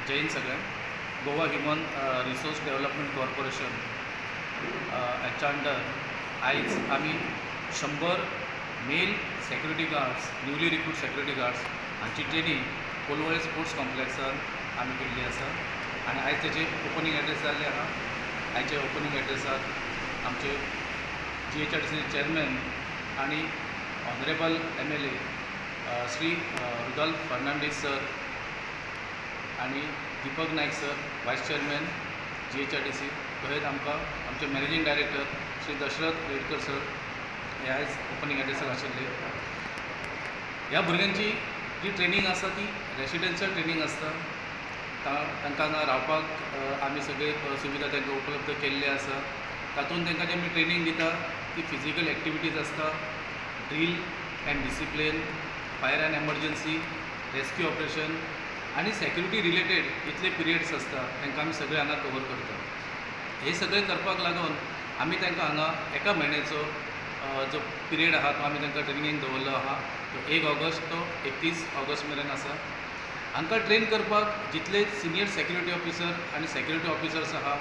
जय हिंद सगळ्यांक. Goa human resource development corporation हाच्या under आयज आमी 100 male security guards, newly recruit security guards हांची ट्रेनींग कोलवाळे स्पोर्ट्स कॉम्प्लेक्सान आमी केल्ली आसा आनी आयज तेजे ओपनींग एड्रेस जाल्ले आहा. आयच्या ओपनींग एड्रेसाक आमचे GHRDC chairman आनी honourable MLA Shri Rudolf Fernandes sir आनी Deepak Naik sir, vice chairman GHRDC, तशेंच आमकां आमचे managing director Shri Dasharath Redkar sir हे आयज ओपनींग एड्रेसाक आशिल्ले. ह्या भुरग्यांची जी ट्रेनींग आसा ती रेसिडेन्शियल ट्रेनींग आसता. तांकां हांगा रावपाक आमी सगळे सुविधा तांकां उपलब्ध केल्ले आसा. तातूंत तांकां जे आमी ट्रेनींग दिता ती फिजिकल एक्टिविटीज आसता, drill and discipline, fire and emergency, rescue operation आनी सेक्युरिटी रिलेटेड इतले पिरियड्स आसता तांकां आमी सगळे हांगा कवर करता. हे सगळें करपाक लागून आमी तांकां हांगा एका म्हयन्याचो जो पिरियड आहा तो आमी तांकां ट्रेनिंगेक दवरलो आहा. तो 1 ऑगस्ट तो 31 ऑगस्ट मेरेन आसा. हांकां ट्रेन करपाक जितले सिनियर सेक्युरिटी ऑफिसर आनी सेक्युरिटी ऑफिसर्स आहा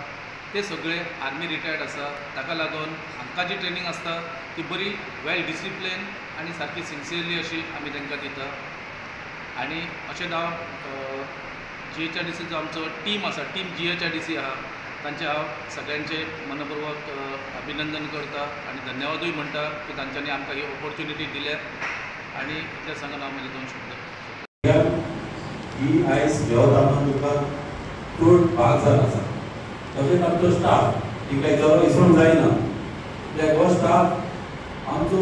ते सगळे आर्मी रिटायर्ड आसा. ताका लागून हांकां जी ट्रेनींग आसता ती बरी वेल डिसिप्लीन आनी सारकी सिन्सियरली अशी आमी तांकां दिता. आनी अशें हांव GHRDCचो आमचो टीम आसा, टीम GHRDC आहा, तांचें हांव सगळ्यांचें मनपूर्वक अभिनंदन करता आनी धन्यवादूय म्हणटा की तांच्यांनी आमकां ही ऑपॉर्च्युनिटी दिल्या. आनी इतलें सांगून हांव म्हजे 2 शब्द. ही आयज घेवत आमकां तुमकां चड भाग जावन आसा. तशेंच आमचो स्टाफ तिका जरो विसरूंक जायना, कित्याक हो स्टाफ आमचो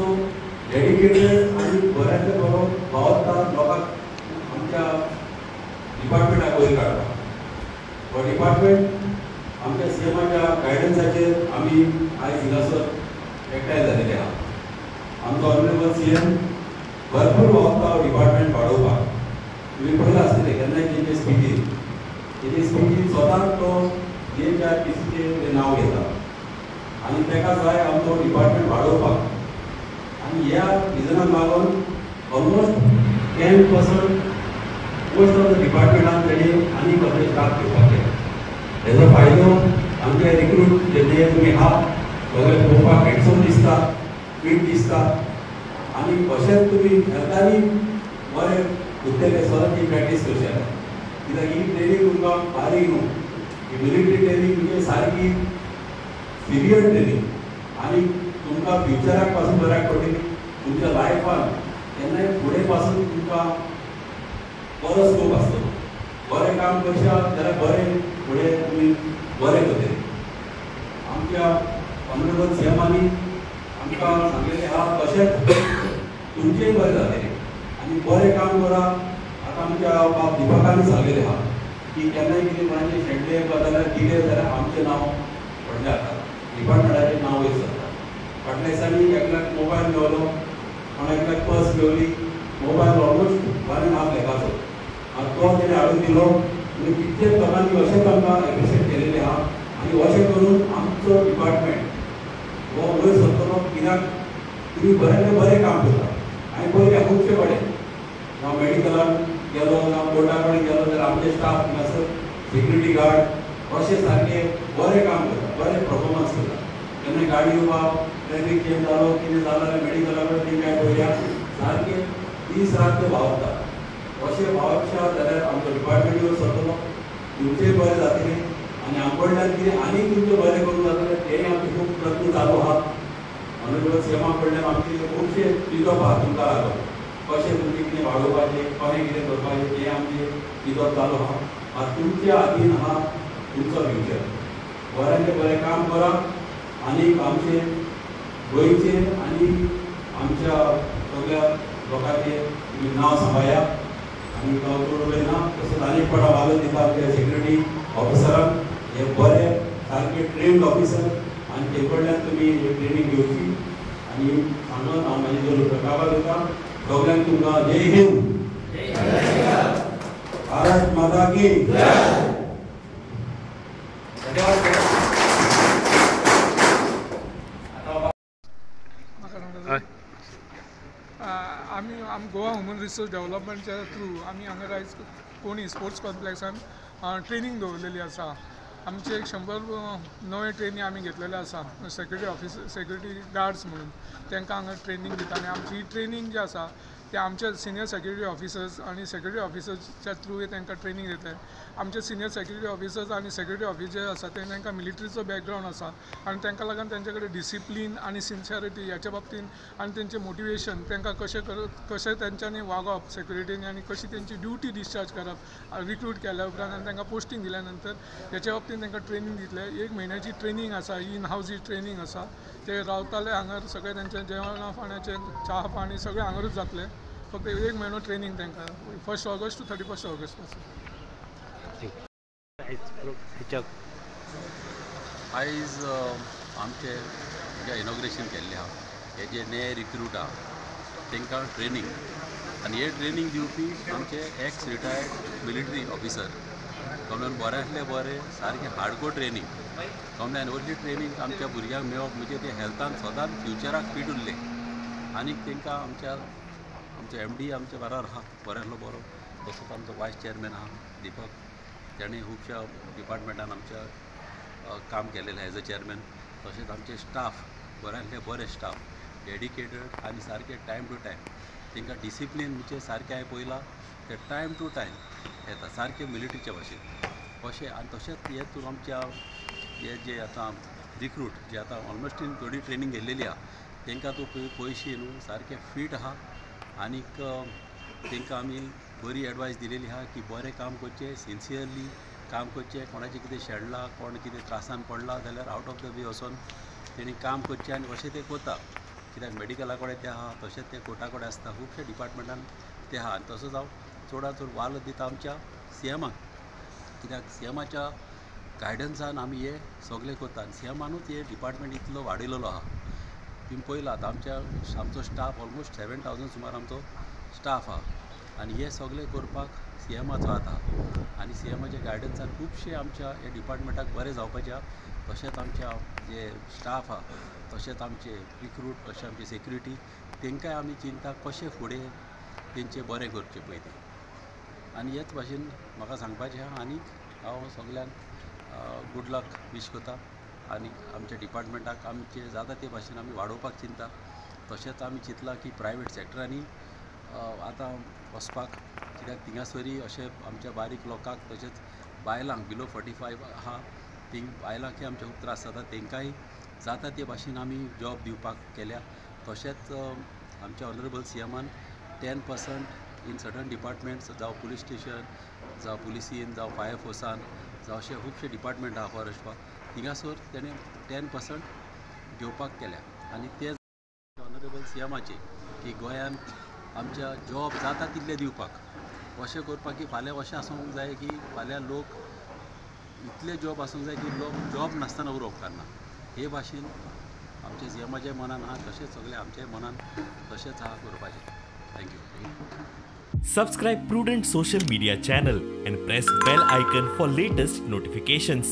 डेडिकेटेड आनी बऱ्यांतलो बरो वावरता लोकांक आमच्या डिपार्टमेंटाक वयर काडपाक. हो डिपार्टमेंट आमच्या CMच्या गायडन्साचेर आमी आयज हिंगासर एकठांय जाल्ले आहा. आमचो ऑनरेबल CM भरपूर वावरता हो डिपार्टमेंट वाडोवपाक. तुमी पळयलां आसतलें केन्नाय तेंचे स्पिचीर, तेजे स्पिचीर स्वताक तो GHRDCचें नांव घेता आनी ताका जाय आमचो डिपार्टमेंट वाडोवपाक. आनी ह्या रिजनाक लागून ऑलमोस्ट 10% most of the डिपार्टमेंटान तेणी आनी कसले स्टाफ घेवपाचे. हेजो फायदो आमचे रिक्रूट जे तुमी आहा सगळे पळोवपाक हँडसम दिसता, फिट दिसता आनी कशेंच तुमी हेल्थानी बरें उरतले, सदांच ही प्रॅक्टीस करची आसा. कित्याक ही ट्रेनींग तुमकां बारीक न्हू, ही मिलिटरी ट्रेनींग म्हणजे सारकी सिवियर ट्रेनींग आनी तुमकां फ्युचराक पासून बऱ्याक पडटली. तुमच्या लायफान केन्नाय फुडें पासून तुमकां बरो स्कोप आसतलो. बरें काम करशात जाल्यार बरें फुडें तुमी बरें करतले. आमच्या ऑनरेबल CMांनी आमकां सांगलेलें आहा तशेंच तुमचेंय बरें जातलें आनी बरें काम करा. आतां आमच्या बाब दीपकांनी सांगलेलें आहा की केन्नाय कितें कोणाचें शेणलें जाल्यार दिलें जाल्यार आमचें नांव व्हडलें जाता, डिपार्टमेंटाचें नांव वयर सरता. फाटल्या दिसांनी एकल्याक मोबायल मेवलो, कोणा एकल्याक पर्स मेवली, मोबायल ऑलमोस्ट 1.5 लाखाचो आनी तो तेणें हाडून दिलो. म्हणजे कितले लोकांनी अशेंच आमकां एप्रिशिएट केलेलें आहा आनी अशें करून आमचो डिपार्टमेंट हो वयर सरतलो. कित्याक तुमी बऱ्यांतलें बरें काम करता. हांवें पळयलें खुबशे कडेन, जावं मेडिकलान गेलो जावं कोर्टा कडेन गेलो जाल्यार आमचे स्टाफ हांगासर सिक्युरिटी गार्ड अशे सारके बरें काम करता, बरें परफॉर्मन्स करता. केन्ना गाडी येवपाक ट्रॅफीक जॅम जालो कितें जालो जाल्यार मेडिकला कडेन तें काय पळया सारके दीस रात ते वावरता. अशें वावरशा जाल्यार आमचो डिपार्टमेंट वयर सरतलो, तुमचेंय बरें जातलें आनी आमचे कडल्यान कितें आनीक तुमचें बरें करूंक जातलें तेंय आमचें खूब प्रयत्न चालू आहा. ऑनरेबल CMा कडल्यान आमचे खुबशे चिंतप आहा तुमकां लागून, कशें तुमचें कितें वाडोवपाचें, कशें कितें करपाचें तें आमचें चिंतप चालू आहा. आतां तुमच्या हातीन आहा तुमचो फ्युचर. बऱ्यांतलें बरें काम करा आनी आमचें गोंयचें आनी आमच्या सगळ्या लोकांचें तुमी नांव सांबाळया. आनी हांव चड उलयना. तशेंच आनीक कोणा वालोर दिता आमच्या सेक्युरिटी ऑफिसरांक, हे बरे सारके ट्रेन्ड ऑफिसर आनी ते कडल्यान तुमी ट्रेनींग घेवची. आनी सांगून हांव म्हाजे दोन प्रकाराक दिता. सगळ्यांक तुमकां जय हिंद, भारत माता की जय. आमी Goa human resource रिसोर्स डेव्हलपमेंटच्या थ्रू आमी हांगा आयज कोणी स्पोर्ट्स कॉम्प्लेक्सान ट्रेनींग दवरलेली आसा. आमचे 100 नवे ट्रेनी आमी घेतलेले आसा, सेक्युरिटी ऑफिसर, सेक्युरिटी गार्ड्स म्हणून तांकां हांगा ट्रेनींग दिता. आनी आमची ही ट्रेनींग जी आसा ते आमचे सिनियर सेक्युरिटी ऑफिसर्स आनी सेक्युरिटी ऑफिसर्सच्या थ्रू तांकां ट्रेनींग दितले. आमचे सिनियर सेक्युरिटी ऑफिसर्स आनी सेक्युरिटी ऑफिसर आसा ते तांकां मिलिटरीचो बॅकग्रावंड आसा आनी तांकां लागून तांचे कडेन डिसिप्लीन आनी सिन्सियरिटी ह्याच्या बाबतीन आनी तेंचें मोटिवेशन, तांकां कशें कशें तेंच्यांनी वागप सेक्युरिटीन आनी कशी तेंची ड्युटी डिस्चार्ज करप रिक्रूट केल्या उपरांत आनी तांकां पोस्टींग दिल्या नंतर ह्याच्या बाबतीन तांकां ट्रेनींग दितले. 1 म्हयन्याची ट्रेनींग आसा, इन हावज ही ट्रेनींग आसा. ते रावताले हांगा, सगळें तेंचें जेवणा पाण्याचें च्या पाणी सगळें हांगारूच जातलें. फक्त 1 म्हयनो ट्रेनींग तांकां 1 ऑगस्ट टू 31 ऑगस्ट पासून. आयज आमचे जे इनॉग्रेशन केल्लें आहा, हे जे नये रिक्रूट आहा तांकां ट्रेनींग, आनी हे ट्रेनींग दिवपी आमचे एक्स रिटायर्ड मिलिटरी ऑफिसर. कमल्यान बऱ्यांतले बरें सारकें हार्डकोर ट्रेनींग, कमल्यान व्हडली ट्रेनींग आमच्या भुरग्यांक मेळप म्हणजे ते हेल्थान सदांच फ्युचराक फीट उरले. आनी तांकां आमच्या आमचो एम डी आमच्या बराबर आहा, बऱ्यांतलो बरो. तसोच आमचो वायस चेअरमॅन आहा दीपक, तेणें खुबश्या डिपार्टमेंटान आमच्या काम केलेलें एज अ चेअरमॅन. तशेंच आमचे स्टाफ बऱ्यांतले बरे स्टाफ, डेडिकेटेड आनी सारके टायम टू टायम. तांकां डिसिप्लीन म्हणजे सारकें हांवें पळयलां, ते टायम टू टायम येता सारके मिलिटरीच्या भाशेन अशें. आनी तशेंच हे तूं आमच्या हे जे आतां रिक्रूट जे आतां ऑलमोस्ट थोडी ट्रेनींग घेतलेली आहा तांकां तूं पयशी न्हू सारकें फीट आहा. आनीक तांकां आमी बरी एडवायस दिलेली आहा की बरें काम करचें, सिन्सियरली काम करचें. कोणाचें कितें शेणलां, कोण कितें त्रासान पडला जाल्यार आवट ऑफ the way वचोन तेणी काम करचें आनी अशें तें करता. कित्याक मेडिकला कडेन तें आहा, तशेंच तें कोर्टा कडेन आसता, खुबशे डिपार्टमेंटान तें आहा. आनी तसोच हांव चडांत चड वालो दिता आमच्या सी एमाक, कित्याक सी एमाच्या गायडन्सान आमी हे सगळें करता. आनी सी एमानूच हे डिपार्टमेंट इतलो वाडयलेलो आहा. तुमी पळयलां आतां आमचो स्टाफ ऑलमोस्ट 7000 सुमार आमचो स्टाफ आहा. आनी हे सगळें करपाक सी एमाचो हात आहा. आनी सी एमाच्या गायडन्सान खुबशे आमच्या ह्या डिपार्टमेंटाक बरें जावपाचें आहा. तशेंच आमच्या जे स्टाफ आहा, तशेंच आमचे रिक्रूट, तशें आमचे सेक्युरिटी, तांकांय आमी चिंता कशें फुडें तेंचें बरें करचें पळय तें. आनी हेच भाशेन म्हाका सांगपाचें आहा. आनी हांव सगल्यांक गूड लक वीश करता. आनी आमच्या डिपार्टमेंटाक आमचे जाता ते भाशेन आमी वाडोवपाक चिंता. तशेंच आमी चिंतलां की प्रायवेट सॅक्टरांनी आतां वचपाक, कित्याक थिंगासरी अशें आमच्या बारीक लोकांक तशेंच बायलांक बिलो 45 आहा तींग बायलांकय आमचे खूब त्रास जाता, तांकांय जाता ते भाशेन आमी जॉब दिवपाक केल्या. तशेंच आमच्या ऑनरेबल सी एमान 10% इन सर्टन डिपार्टमेंट्स, जावं पुलीस स्टेशन, जावं पुलिसीन, जावं फायर फोर्सान, जावं अशे खुबशे डिपार्टमेंट आहा फॉरेस्टपाक, थिंगासर तेणें 10% घेवपाक केल्या. आनी ते ऑनरेबल सी एमाचे की गोंयान आमच्या जॉब जाता तितले दिवपाक, अशें करपाक की फाल्यां अशें आसूंक जाय की फाल्यां लोक इतले जॉब आसूंक जाय की लोक जॉब नासतना उरोवंक कारना. हे भाशेन आमच्या सी एमाच्या मनान आहा, तशेंच सगळें आमच्या मनान तशेंच आहा करपाचें. Thank you. Subscribe Prudent social media channel and press bell icon for latest notifications.